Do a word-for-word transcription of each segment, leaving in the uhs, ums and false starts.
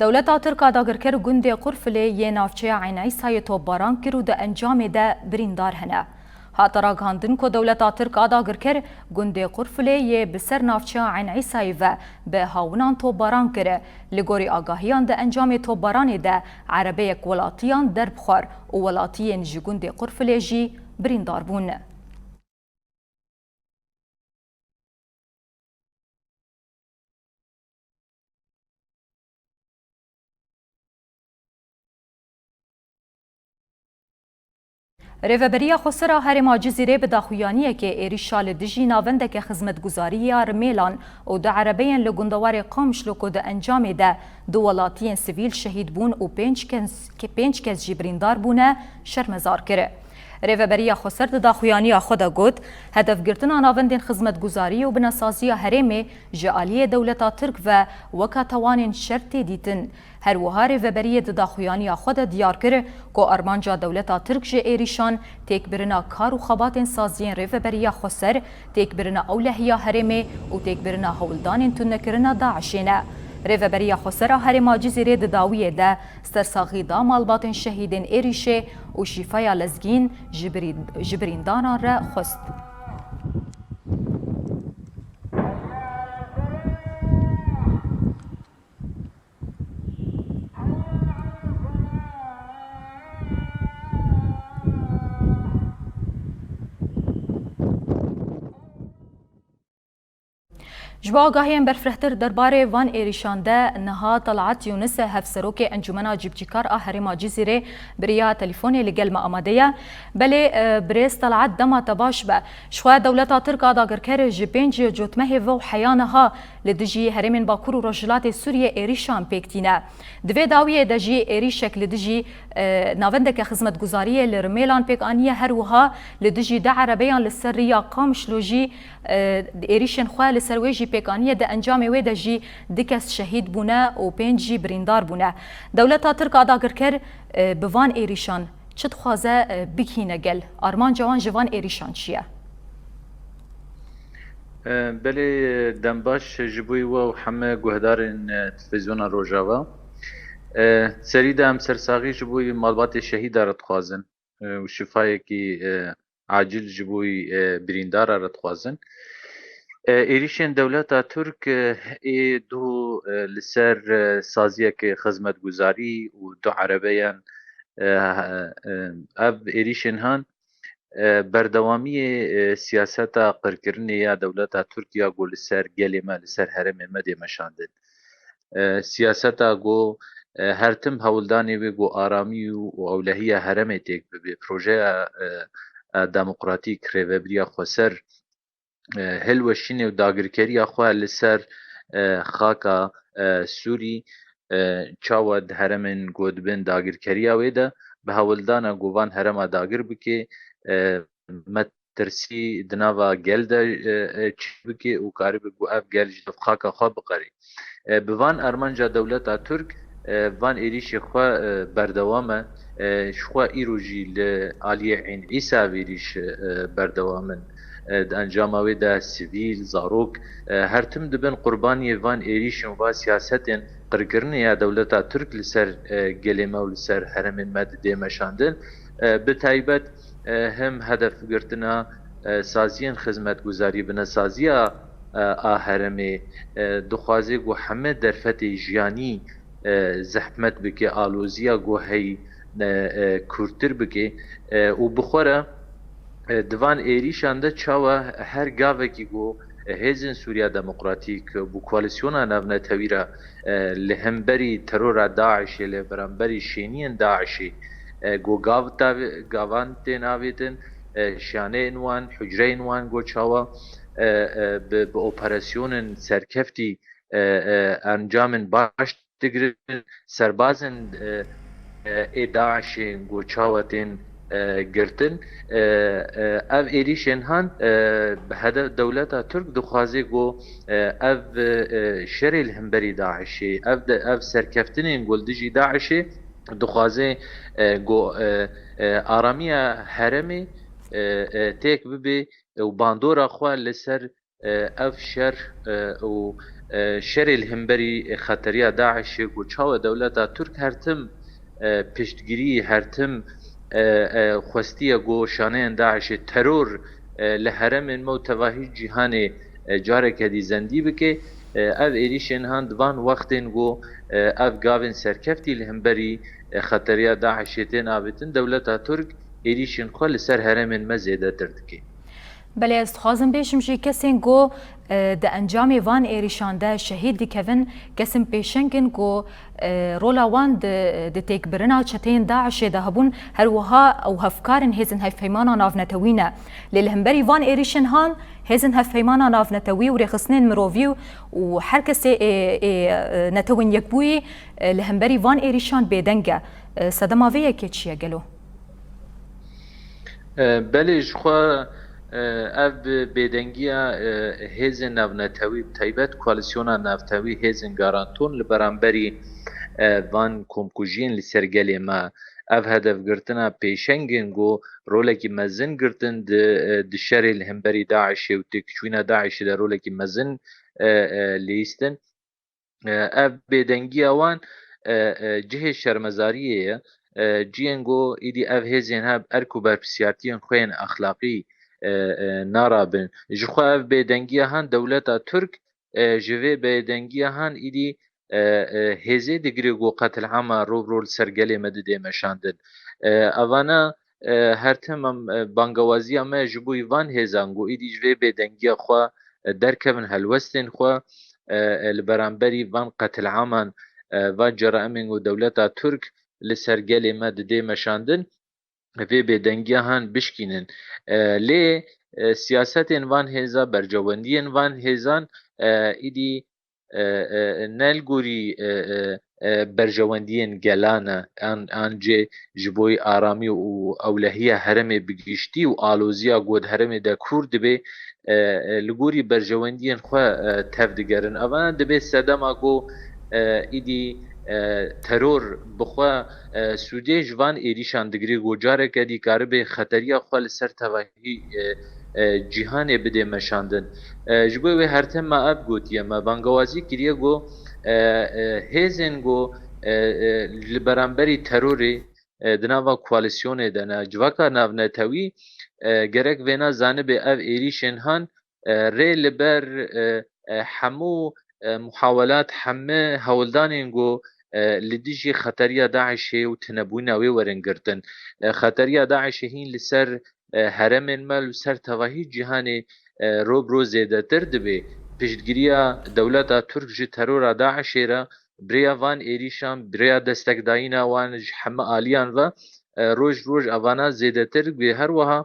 Dewleta Tirk a dagirker gundê Qurfilê yê navçeya Eyn Îsayê topbaran kir û di encamê de birîndar hene. Hate ragihandin ku dewleta Tirk a dagirker gundê Qurfilê yê bi ser navçeya Eyn Îsayê ve bi hawinan topbaran kir. Li gorî agahiyan di encamê topbaranê de erebeyek welatiyan derbixwar û welatiyên ji gundê Qurfilê jî birîndar bûn. Rêveberiya Xweser a Herêma Cizîrê bi daxuyaniyekê êrîşa li dijî navendeke xizmetguzarî ya Rimêlan û du erebeyên li gundewarê Qamişlo ku di encamê de du welatiyên sivîl şehîd bûn û pênc kes, pênc kes jî birîndar bûne, şermezar kir. Rêveberiya Xweser di daxuyaniya xwe de got, hedefgirtina navendên xizmetguzarî û binesaziya herêmê ji aliyê dewleta Tirk ve weka tawanên şer tê dîtin. Her wiha Rêveberiyê di daxuyaniya xwe de diyar kir ku armanca dewleta Tirk ji êrîşan têkbirina kar û xebatên saziyên Rêveberiya Xweser, têkbirina ewlehiya herêmê û têkbirina hewldanên tunekirina DAIŞê ne. Rêveberiya Xweser a Herêma Cizîrê di dawiyê de sersaxî da malbatên şehîdên êrîşê û şîfeya lezgîn ji birî-, ji birîndaran re xwest. Ji bo agahiyên berfirehtir derbarê van êrîşan de niha Talat Yûnis, hevserokê Encûmena Cîbicîkar a Herêma Cizîrê, bi riya telefonê li gel me amade ye. Belê, e, birêz Talat, dema te baş be. Ji xwe dewleta Tirk a dagirker ji pênc cotmehê ve û heya niha li dijî herêmên Bakur û Rojhilatê Sûriyê êrîşan pêk tîne. Di vê dawiyê de jî êrîşek li dijî, e, navendeke xizmetguzariyê li Rimêlan pêk aniye, her wiha li dijî du erebeyan li ser riya Qamişlo jî, e, êrîşên xwe li ser wê jî pêk aniye. Di encamê wê de jî du kes şehîd bûne û pênc jî birîndar bûne. Dewleta Tirk a dagirker, e, bi van êrîşan çi dixwaze, e, bigihîne gel? Armanca wan ji van êrîşan çi ye? E, belê, e, dembaş ji bo we û heme guhdarên, e, Televîzyona Rojava. E, serî de em sersaxî ji bo malbatê şehîda re dixwazin, e, û şifayekî, e, acil ji bo, e, birîndara re dixwazin. E, êrîşên dewleta Tirk, e, ê du, e, li ser, e, saziyeke xizmetguzarî û du erebeyan, e, e, ev êrîşên han, e, berdewamiyê, e, siyaseta qirkirinê ya dewleta Tirk ya ku li ser gelê me, li ser herêmê me dê meşandin. E, siyaseta ku, e, her tim hewldanê wê ku aramî û, û ewlehiya herêmê têk bibe, projeya, e, e, demokratîk, rêvebiriya xweser, e, hilweşînê û dagirkeriya xwe li ser, e, xaka, e, Sûrî, e, çawa di herêmên ku dibin dagirkeriya wê de bi hewldana ku van herêma dagir bike, e, metirsî di nava gel de, e, e, çêbike û karibe ku ev gel ji xaka xwe biqerê. E, bi van armanca dewleta Tirk, e, van êrîşê xwe, e, berdewam e. E, ji xwe îro jî li aliyê Eyn Îsa vê êrîş, e, berdewam in. E, di encama wê de sivîl, zarok, e, her tim dibin qurbaniyê van êrîşên, va siyasetên qirkirinê ya dewleta Tirk li ser, e, gelê me û li ser herêmên me didê meşandin. E, bi taybet, e, hem hedefgirtina, e, saziyên xizmetguzarî, binesaziya, e, a herêmê, e, dixwaze ku heme derfetê jiyanî, e, zehmet bike, aloziya ku heyî, e, e, kûrtir bike, e, û bi xwe re, e, di van êrîşan de çawa her gavekî ku, e, Hêzên Sûriya Demokratîk, e, bi koalîsyona navnetewî re, e, li hemberî terora DAIŞê, li beramberî şêniyên DAIŞê, e, ku gav tavê-, gavan tên avêtin, e, şaneyên wan, hucreyên wan ku çawa, e, e, bi, bi operasyonên serkeftî, e, e, encamên baş digirin, serbazên, e, e, ê DAIŞê ku çawa tên, e, girtin. E, e, ev êrîşên han, e, bi hedef dewleta Tirk dixwaze ku, e, ev, e, şerê li hemberî DAIŞê, ev de, ev serkeftinên ku li dijî DAIŞê dixwaze, e, ku, e, e, aramiya herêmê, e, e, têk bibe û bandora xwe li ser e, ev şer, e, û, e, şerê li hemberî xeteriya DAIŞê ku çawa dewleta Tirk her tim, e, piştgirî, her tim, e, e, xwestiye ku şaneyên DAIŞê teror, e, li heremên me û tevahî cîhanê, e, careke dî zendî bike. E, ev êrîşên han di van wextên ku, e, ev gavên serkeftî li hemberî, e, xeteriya DAIŞê tên avêtin, dewleta Tirk êrîşên xwe li ser heremên me zêdetir dike. Belê, ez dixwazim bêjim jî, kesên ku, e, di encamê van êrîşan de şehîd dikevin, kesên pêşeng in ku, e, rola wan di, di têkbirina çeteyên DAIŞê de hebûn, her wiha ew hevkarên hêzên hevpeymana navnetewî ne. Lê li hemberî van êrîşên han, hêzên hevpeymana navnetewî û rêxistinên mirovî û her kesê ê, ê, e, Netewên Yekbûyî, e, li hemberî van êrîşan bêdeng e. E, sedema vê yekê çi ye gelo? E, belê, ji xwe, e, ev bêdengiya, e, hêzên navnetewî, bi taybet koalîsyona navnetewî, hêzên garanton li beramberî, e, van komkujiyên li ser gelê me, ev hedefgirtina pêşeng in ku rolekî mezin girtin di, e, di şerê li hemberî DAIŞê û têkçûna DAIŞê de rolekî mezin, e, e, lihîstin. E, ev bêdengiya wan, e, e, cihê şermezariyê ye. E, cihên ku îdî ev hêzên hev erk û berpirsiyartiyên xwe yên exlaqî, e, e, narabin. Ji xwe ev bêdengiya han dewleta Tirk, e, ji vê bêdengiya han îdî, e, e, hêzê digire ku qetilama rov rov li ser gelê me didê meşandin. E, evana, e, her tim em, e, bangewaziya me ji bo van hêzan ku îdî ji vê bêdengiya xwe, e, derkevin helwestên xwe, e, e, li beramberî van qetilaman, e, van ceraimên ku dewleta Tirk li ser gelê me didê meşandin, vê bêdengiya han bişkînin. E, lê, e, siyasetên van hêza, berjewendiyên van hêzan, e, îdî, e, e, ne li gorî, e, e, e, berjewendiyên gelan e, an, an jê ji bo aramî û ewlehiya herêmê bi giştî û aloziya ku di herêmê de kûr dibe, e, e, li gorî berjewendiyên xwe, e, tev digerin. Evana dibe sedema ku, e, îdî, e, teror bi xwe, e, sûdê ji van êrîşan digire ku careke dî karibe xeteriya xwe li ser tevahî, e, e, cîhanê bidê meşandin. E, ji bo wê her tim me ev gotiye, me bangewazî kiriye ku, e, e, hêzên ku, e, e, li beramberî terorê, e, di nava koalîsyonê de ne, civaka navnetewî, e, gerek vêna zanibe ev êrîşên han, e, rê li ber, e, e, hemû, e, muhawelat, hemû hewldanên ku, e, li dijî xeteriya DAIŞê û tunebûna wê werin girtin. E, xeteriya DAIŞê hîn li ser, e, herêmên me, li ser tevahî cîhanê, e, rov bi rov zêdetir dibe. Piştgiriya dewleta Tirk ji terora DAIŞê re, bi rêya van êrîşan, bi rêya destekdayîna wan ji hemû aliyan ve, e, roj bi roj evana zêdetir dibe. Her wiha,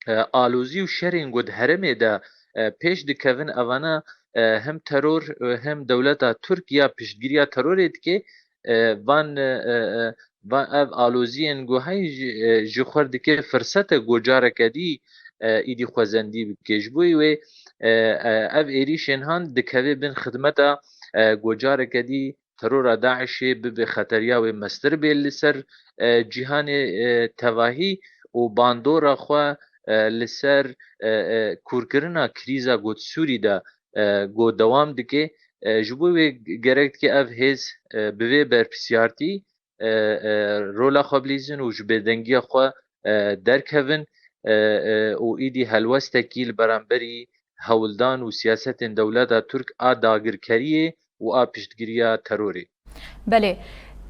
e, alozî û şerên ku di herêmê de, e, pêş dikevin, evana, e, hem teror, e, hem dewleta Tirk ya piştgiriya terorê dike, e, van, e, e, e, van ev aloziyên ku hey ji, e, ji xwe dike firsete ku careke dî, e, îdî xwezendî bike. Ji bo wê, e, e, ev êrîşên han dikeve bin xidmeta, e, ku careke dî terora DAIŞê bibe xeteriya wê mestir bê li ser, e, cîhanê, e, tevahî û bandora xwe, e, li ser, e, e, kûrkirina krîza ku di Sûrî de, e, ku dewam dike. E, ji bo wê gerek dike ev hêz, e, bi vê berpirsiyartî, e, e, rola xwe bilîzin û ji bêdengiya xwe, e, derkevin, e, e, û îdî helwestekî li beramberî hewldan û siyasetên dewleta Tirk a dagirkeriyê û a piştgiriya terorê. Belê,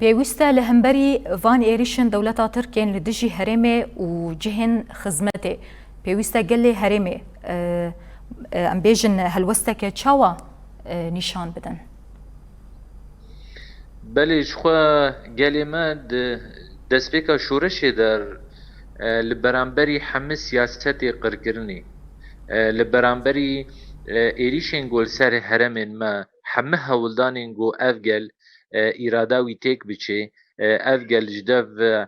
pêwîst e li hemberî van êrîşên dewleta Tirk yên li dijî herêmê û cihên xizmetê, pêwîst e gelê herêmê, e, e, em bêjin helwesteke çawa, e, nîşan bidin? Belê, ji xwe gelê me di destpêka şoreşê de, e, li beramberî hemî siyasetê qirkirinê, e, li beramberî, e, êrîşên ku li ser herêmên me, hemî hewldanên ku ev gel, e, îrada wî têk biçe, e, ev gel ji dev, e,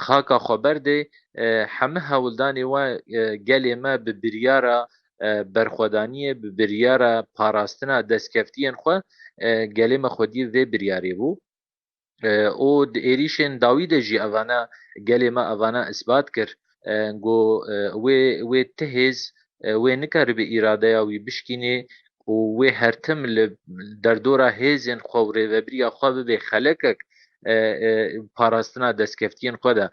xaka xwe berde, e, hemî hewldanê we, e, gelê me bi biryara, e, berxwedaniyê, bi biryara parastina destkeftiyên xwe, e, gelê me xwediyê vê biryarê bû. E, û di êrîşên dawî de jî evana gelê me evana isbat kir, e, ku, e, wê, wê ti hêz, e, wê nikaribe îradeya wî bişkînê û wê her tim li derdora hêzên xwe û rêvebiriya xwe bibe xelekek, e, e, parastina destkeftiyên xwe de.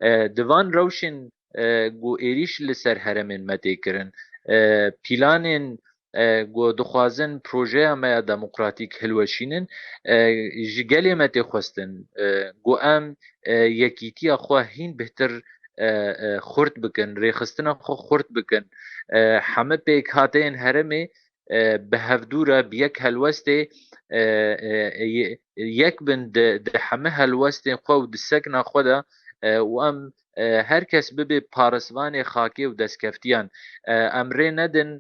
E, di van rewşên, e, ku êrîş li ser herêmên me tê kirin, e, pîlanên, e, ku dixwazin projeya me ya demokratîk hilweşînin, e, ji gelê me tê xwestin, e, ku em, e, yekîtiya xwe hîn bihtir, e, e, xurt bikin, rêxistina xwe xurt bikin. E, heme pêkhateyên herêmê, e, bi hevdû re, bi yek helwestê, e, e, e, ye-, yek bin di, di heme helwestên xwe û di sekna xwe de, e, û em, e, her kes bibe parisvanê xakê û destkeftiyan. E, em rê nedin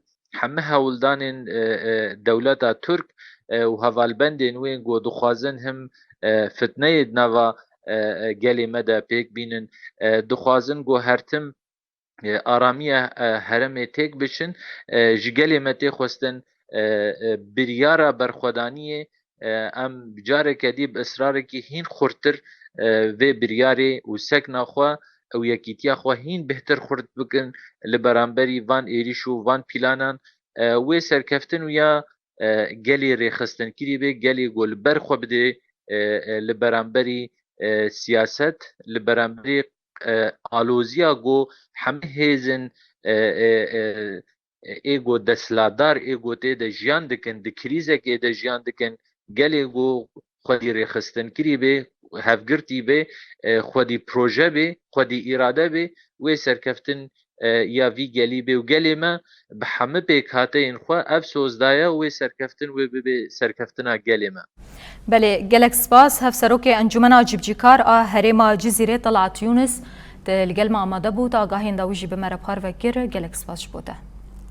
heme hewldanên, e, e, dewleta Tirk, e, û hevalbendên wê ku dixwazin him, e, fitneyê di nava, e, e, gelê me de pêk bînin, e, dixwazin ku her tim, e, aramiya, e, herêmê têk biçin, e, ji gelê me tê xwestin, e, e, biryara berxwedaniyê, e, em careke dî bi israrekî hîn xurttir, e, vê biryarê û sekna xwe û yekîtiya xwe hîn bêhtir xurt bikin li beramberî van êrîş û van pîlanan, e, wê serkeftin û ya, e, gelê rêxistinkirî bê, gelê ku li ber xwe bidê, e, e, li beramberî, e, siyaset, li beramberî, e, aloziya ku hemî hêzên, e, e, e, ê ku desthilatdar, ê ku tê de jiyan dikin, di krîzekê de jiyan dikin, gelê ku xwedî rêxistinkirî bê, hevgirtî bê, e, xwedî proje bê, xwedî îrade bê, wê serkeftin, e, ya vî gelî bê û gelê me bi hemî pêkhateyên xwe ev soz daye, wê serkeftin wê bibe serkeftina gelê me. Belê, gelek spas. Hevserokê Encûmena Cîbicîkar a Herêma Cizîrê Talat Yûnis, te li gel me amade bû, te agahiyên dawî jî bi me re parve kir. Gelek spas ji bo te.